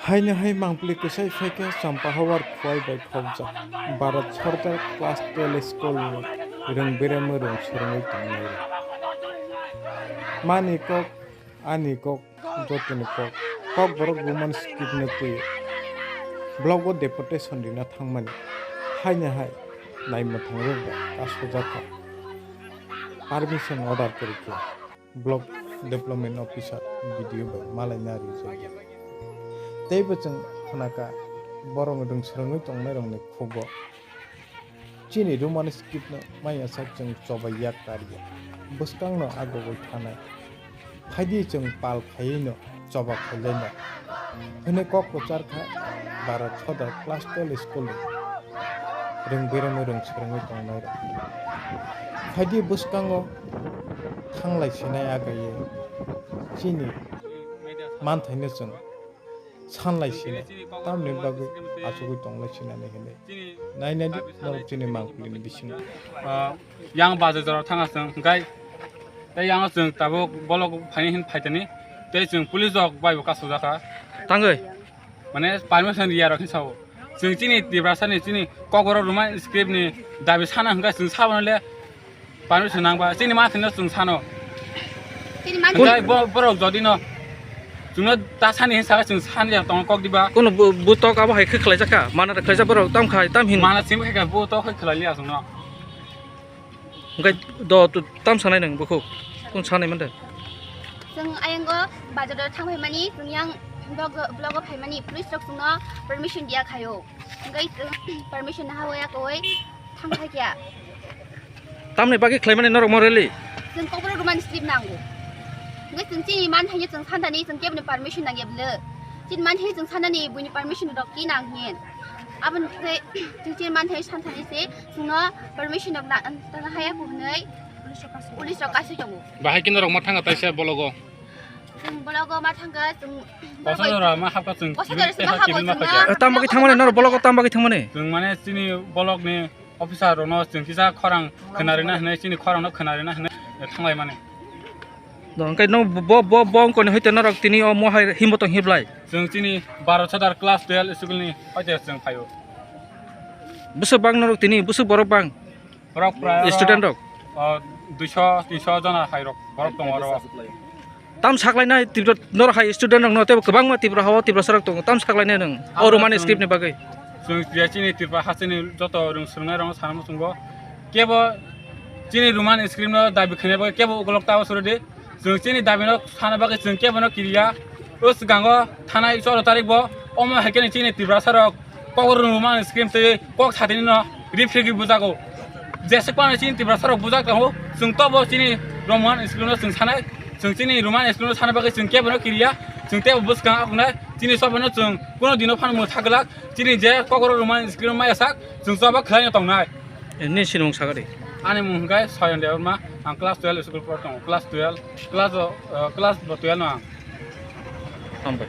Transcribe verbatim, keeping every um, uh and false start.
Haino hai mangpili kwchai phaikhe Champahawar Khowai bai khopjak Bharat Sardar Class twelve School ni rwng beremo rwng swrwngwi tongnai rok. Mani kok, ani kok, jotoni kok, Kokborok Roman script no twi block o deputation rina thangmani haino hai naimwthang rok bai kasojak kha, permission order kwrwi khe. Block Development Officer, B D O bai malaina rijak. Teibo chwng khnakha, borok rwng swrwngwi tongnairokni khugo chini Roman script no maya sak chwng chobai yak karya. Bwskangno agogoi thanai. Phaidi chwng pal khaiwi no choba khailaina hwnwi kok kwchar kha Bharat Sardar Class twelve School ni rwng beremo rwng swrwngwi tongnai rok. Phaidi bwskango thanglai sinai agaiwi chini manthaino chwng sanlai sinai, tamni bagwi achugwi tonglai sinani hwnwi nainani norok chini mangpilini bisingo. Ah, yang bazar jora thanga chwng, hwnkhe tei yang chwng tabuk bolok phaini hin phaitani, tei chwng police rok bai bo kasujak kha. Tangwi? Mane permission riya rok hin sao. Chwng chini Tiprasa ni chini Kokborok Roman script ni dabi sana hwnkhe chwng saboni le permission nangba. Chini ma thwino chwng sano. Chini ma hwnkhe bo-, borok jodi no chwngno ta sani hin saka chwng sani ya tong kok diba. Kono bu-, butok abo hai khe khlaijak kha. Mana da khlaijak borok tam khai tam hin. Mana simi khe butok khai khlai liya chwngno. Hwnkhe do, do, tam sanai nwng bukhuk? Kung sanai mande? Chwng ayango bazar o thang phaimani, chwng yang blog, blog o phaimani, police rok chwngno permission diya khaio. Hwnkhe chwng permission naha waya koi thang phai kya. Tamni bagwi khlaimani norok mo rally? Chwng Kokborok Roman script nango. Hwnkhe chwng chini manthaino chwng santani chwng keboni permission nangya bwle. Chini manthaino chwng santani buini permission rok ki nang hin. Aboni bagwi chwng chini manthaino santani se chwngno permission rok na, tana haya ko hwnwi police rok kasui tongo. Bahai khe norok ma thanga taisa bologo? Chwng bologo ma thanga chwng Kosa jora ma hapka chwng kosa jora sima habo chwngno. Eh, tam bagwi thangmani norok bologo tam bagwi thangmani? Chwng mane chini bolokni officer rokno chwng kisa khorang khwnarina hwnwi chini khorangno khwnarina hwnwi thanglai mani. Hwnkhe no bo, bo, bo wngkoni hoite norok tini omo hai himbo tong hiblai? Chwng chini Bharat Sardar class twelve school ni hoite chwng phaio. Bwswk bang norok tini, bwswk borok bang? Borok prai student rok? O, duiso, tinso jona hai rok, borok tongo oro. Tam saklainai Tripura, norok hai student rokno teibo kwbangma Tripura hao Tiprasa rok tongo. Tam saklainai nwng o Roman script ni bagwi? Chwng je chini Tripura hasteni joto rwng swrwngnai rokno sana muchungo. Kebo chini Roman script no dabi khainai bagwi kebo ukolog ta o suri di. Chwng chini dabi no sana bagwi chwng kebo no kiriya. O swkango thanai choro tarik bo omo hai khe chini Tiprasa rok Kokborok Roman script tei kok satini no rifrigwi bujago. Jeswk phano chini Tiprasa rok bujak tongo, chwng tobo chini Roman script no chwng sanai, chwng chini Roman script no sana bagwi chwng kebo no kiriya, chwng teibo bwskang akhunai, chini sobo no chwng kuno dino phano mwtha glak, chini je Kokborok Roman script no maya sak, chwng choba khlai no tongnai. Nini sinimung sakadi? Ani mung hwnkhe Soyon Debbarma, ang class twelve school por tongo, class twelve, class o, uh, class bo twelve no ang. Hambai.